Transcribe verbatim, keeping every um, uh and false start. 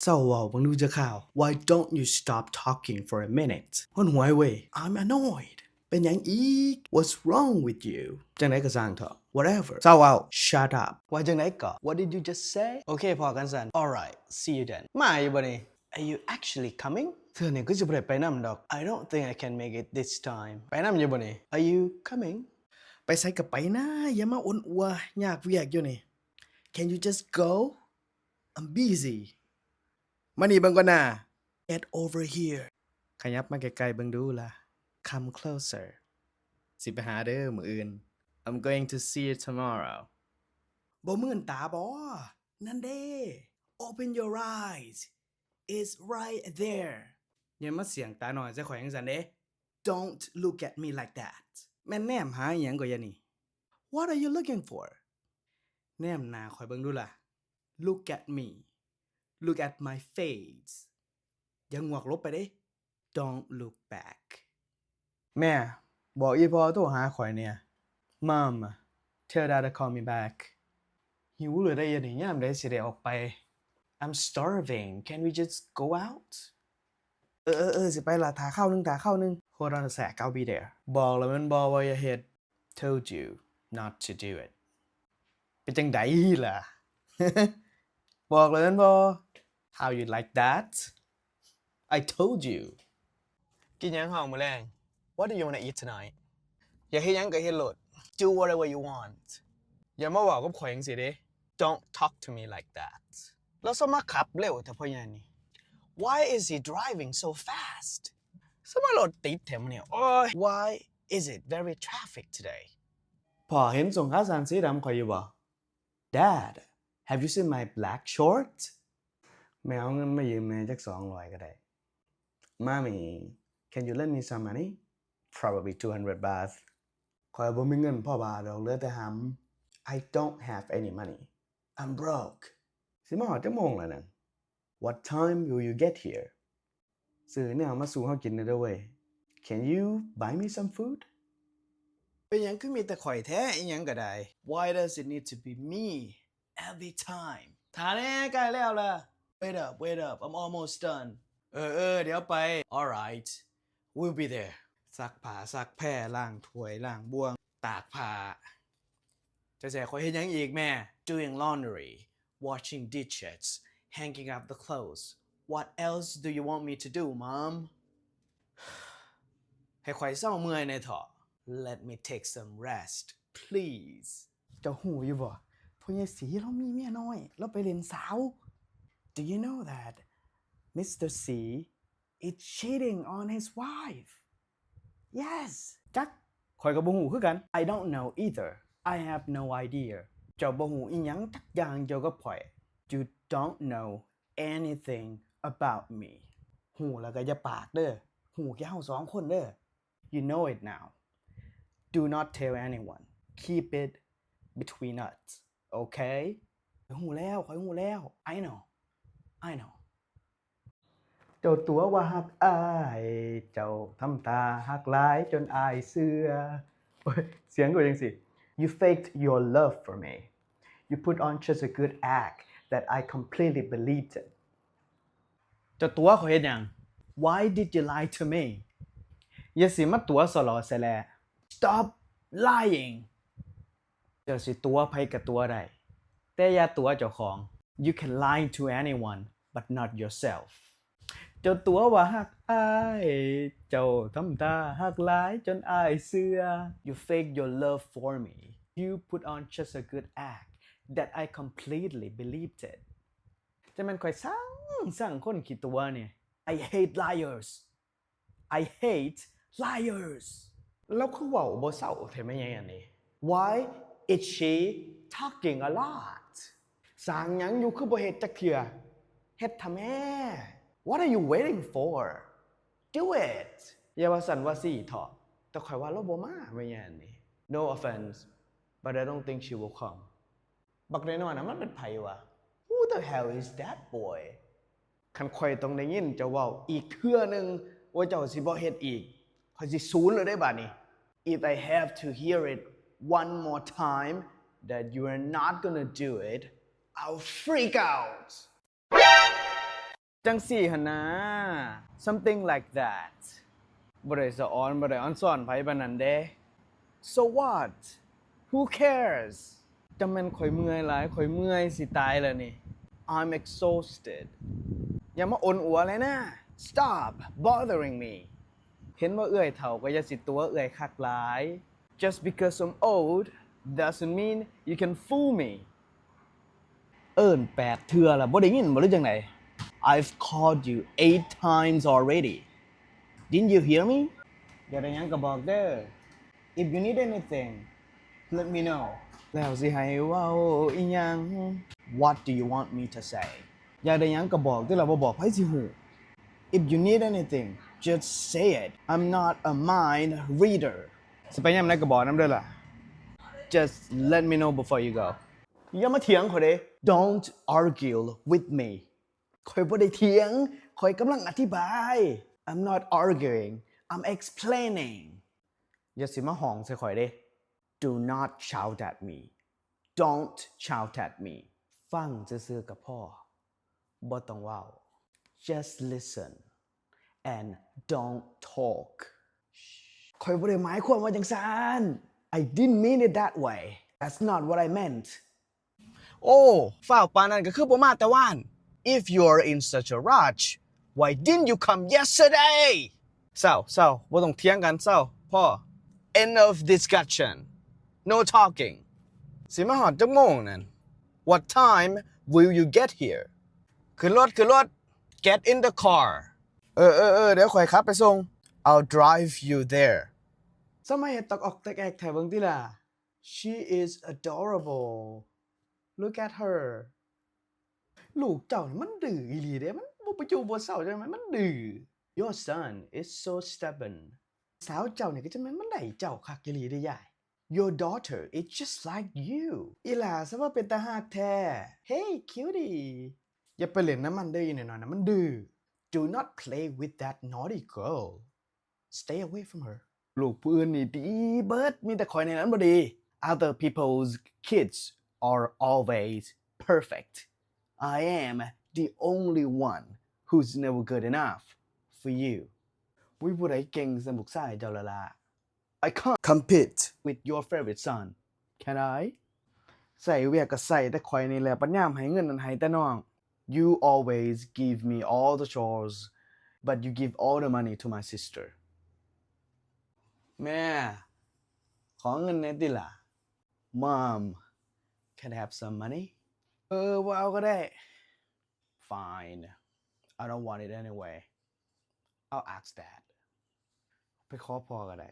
เซาเว้าเบิ่งดูจักคราว Why don't you stop talking for a minute? หนหวยเว้ย I'm annoyed. เป็นหยังอีก What's wrong with you? จั่งใด๋ก็ซ่างเถาะ Whatever. เซาเว้า Shut up. ว่าจั่งใด๋ก็ What did you just say? โอเค พ้อกันซั้น Alright, see you then. มาอยู่บ่นี่? Are you actually coming? เทื่อนี้คือสิบ่ได้ไปนำดอก I don't think I can make it this time. ไปนำอยู่บ่นี่? Are you coming? ไปไสก็ไปนะ อย่ามาอ้วนอัว ยากเวียกอยู่นี่ Can you just go? I'm busy. มานี่เบิ่งก่อนนะ Get over here. ขยับมาใกล้ๆเบิ่งดูล่ะ Come closer. สิไปหาเด้อมื้ออื่น I'm going to see you tomorrow. บ่มื่นตาบ่ นั่นเด้ Open your eyes. It's right there. อย่ามาเสี้ยงตาน้อยใส่ข้อยจั่งซั้นเด้ Don't look at me like that. แม่นแนมหาอิหยังก็อย่านี่ What are you looking for? แนมหน้าข้อยเบิ่งดูล่ะ Look at me. Look at my face. อย่างวกหลบไปเด้ Don't look back. แม่ บอกอีพ่อโทรหาข้อยแหน่ Mom, tell Dad to call me back. หิวเหลือเด้ ยามนี้ยามใด๋สิได้ออกไป I'm starving. Can we just go out? เออ เออ เออ สิไปละ ถ่าคราวหนึ่ง ถ่าคราวหนึ่ง Hold on a sec, I'll be there. บอกแล้วแม่นบ่ว่าอย่าเฮ็ด Told you not to do it. เป็นจั่งใด๋ล่ะ บอกแล้วแม่นบ่ How you like that? I told you. กินหยังฮ้อมื้อแลง What do you wanna eat tonight? อยากเฮ็ดหยังก็เฮ็ดโลด Do whatever you want. อย่ามาเว้ากับข้อยจั่งซี้เด้ Don't talk to me like that. แล้วซะมาขับเร็วแท้พ่อใหญ่นี่ Why is he driving so fast? ซะมารถติดแท้มื้อนี้ โอ้ย Why is it very traffic today? พ่อเห็นส้งขาสั้นสีดำข้อยอยู่บ่ Dad, have you seen my black shorts? แม่เอาเงินมายืมแหน่จักสองร้อยก็ได้ Mommy, can you lend me some money? Probably two hundred baht. ข้อยบ่มีเงินพอบาทดอก เหลือแต่หำ I don't have any money. I'm broke. สิมาฮอดจักโมงแล้วนั่น What time will you get here? ซื้อแนวมาสู่เฮากินแหน่เด้อเว้ย Can you buy me some food? เป็นหยังคือมีแต่ข้อยแท้ อิหยังก็ได้ Why does it need to be me every time? ถ่าแหน่ ใกล้แล้วล่ะ Wait up, wait up, I'm almost done. เออ เออ เดี๋ยวไป Alright, we'll be there. ซักผ้า ซักแพร ล้างถ้วย ล้างบ่วง ตากผ้า จะสิให้ข้อยเฮ็ดหยังอีกแม่ Doing laundry, washing dishes, hanging up the clothes. What else do you want me to do, Mom? ให้ข้อยเซาเมื่อยแหน่เถาะ Let me take some rest, please. เจ้าฮู้อยู่บ่ พ่อใหญ่สีลาวมีเมียน้อย ลาวไปเล่นสาว Do you know that Mister C is cheating on his wife? Yes. จัก ข้อยก็บ่ฮู้คือกัน I don't know either. I have no idea. เจ้าบ่ฮู้อิหยังจักอย่างเกี่ยวกับข้อย You don't know anything about me. ฮู้แล้วก็อย่าปากเด้อ ฮู้แค่เฮาสองคนเด้อ You know it now. Do not tell anyone. Keep it between us. Okay? ฮู้แล้ว ข้อยฮู้แล้ว I know. I know. เจ้าตั๋วว่าฮักอ้าย เจ้าทำท่าฮักหลายจนอ้ายเชื่อ โอ๊ย เสียงก็จั่งซี้ You faked your love for me. You put on such a good act that I completely believed it. เจ้าตั๋วข้อยเฮ็ดหยัง Why did you lie to me? อย่าสิมาตั๋วสลอแสแล Stop lying. เจ้าสิตั๋วไผก็ตั๋วได้ แต่อย่าตั๋วเจ้าของ You can lie to anyone but not yourself. เจ้าตั๋วว่าฮักอ้าย เจ้าทำท่าฮักหลายจนอ้ายเชื่อ You fake your love for me. You put on such a good act that I completely believed it. จั่งแม่นข้อยซัง ซังคนขี้ตั๋วนี่ I hate liars. I hate liars. ลาวคือเว้าบ่เซาแท้แม่ใหญ่อันนี้ Why is she talking a lot? สร้างหยังอยู่คือบ่เฮ็ดจักเทื่อ เฮ็ดทำแม่ What are you waiting for? Do it. อย่าว่าซั่นว่าซี่เถาะ แต่ข้อยว่าลาวบ่มาแม่ใหญ่อันนี้ No offense, but I don't think she will come. บักน้อยๆน่ะมันเป็นไผวะ Who the hell is that boy? คันข้อยต้องได้ยินเจ้าเว้าอีกเทื่อหนึ่งว่าเจ้าสิบ่เฮ็ดอีก ข้อยสิสูนเลยเด้บาดนี้ If I have to hear it one more time that you are not gonna do it, I'll freak out. จังซี่หั่นนะ something like that บ่ได้สะออน บ่ได้ออนซอนไผปานนั้นเด้ so what, who cares จั่งแม่นข่อยเมื่อยหลาย ข่อยเมื่อยสิตายแล้วนี่ I'm exhausted อย่ามาอ่อนอัวเลยนะ stop bothering me เห็นว่าเอื้อยเฒ่าก็อย่าสิตั๋วเอื้อยคักหลาย just because I'm old doesn't mean you can fool me เอิ้นแปดเทื่อแล้วบ่ได้ยินบ่หรือจั่งใด I've called you eight times already. Didn't you hear me? อยากได้หยังก็บอกเด้อ If you need anything, let me know. แล้วสิให้เว้าอีหยัง What do you want me to say? อยากได้หยังก็บอกติล่ะ บ่บอกไผสิฮู้ If you need anything, just say it. I'm not a mind reader. สิไปยามใดก็บอกนำเด้อล่ะ Just let me know before you go. อย่ามาเถียงข่อยเด้ Don't argue with me. ข่อยบ่ได้เถียง ข่อยกำลังอธิบาย I'm not arguing. I'm explaining. อย่าสิมาฮ้องใส่ข่อยเด้ Do not shout at me. Don't shout at me. ฟังซื่อๆก็พอ บ่ต้องเว้า Just listen and don't talk. ข่อยบ่ได้หมายความว่าจั่งซั้น I didn't mean it that way. That's not what I meant. โอ้ ฟ้าวปานนั้นก็คือบ่มาแต่วาน If you're in such a rush, why didn't you come yesterday? เซา เซา บ่ต้องเถียงกัน เซา พอ End of discussion. No talking. สิมาฮอดจักโมงนั่น What time will you get here? ขึ้นรถ ขึ้นรถ Get in the car. เออ เออ เออ เดี๋ยวข่อยขับไปส่ง I'll drive you there. ซะมาเฮ็ดตอกออกแตกแอกแท้เบิ่งติล่ะ She is adorable. Look at her. ลูกเจ้านี่มันดื้ออีหลีเด้ มันบ่ไปอยู่บ่เซาจั่งใด มันดื้อ Your son is so stubborn. สาวเจ้านี่ก็จั่งแม่นมันได้เจ้าคักอีหลีเด้ยาย Your daughter is just like you. อีหล่าซะว่าเป็นตาฮักแท้ Hey cutie. อย่าไปเล่นนำมันเด้อ อีน้อยๆนะ มันดื้อ Do not play with that naughty girl. Stay away from her. ลูกผู้อื่นนี่ดีเบิด มีแต่ข่อยนี่แหละบ่ดี Other people's kids are always perfect. I am the only one who's never good enough for you. บ่มีผู้ใดเก่งส่ำลูกชายเจ้าแล้วล่ะ I can't compete with your favorite son, can I? ใส่เวียกก็ใส่แต่ข่อยนี่แหละ ปัญญามให้เงินนั้นให้แต่น้อง You always give me all the chores, but you give all the money to my sister. แม่ ขอเงินแหน่ติล่ะ Mom, can I have some money? เออ บ่เอาก็ได้ Fine. I don't want it anyway. I'll ask Dad. ไปขอพ่อก็ได้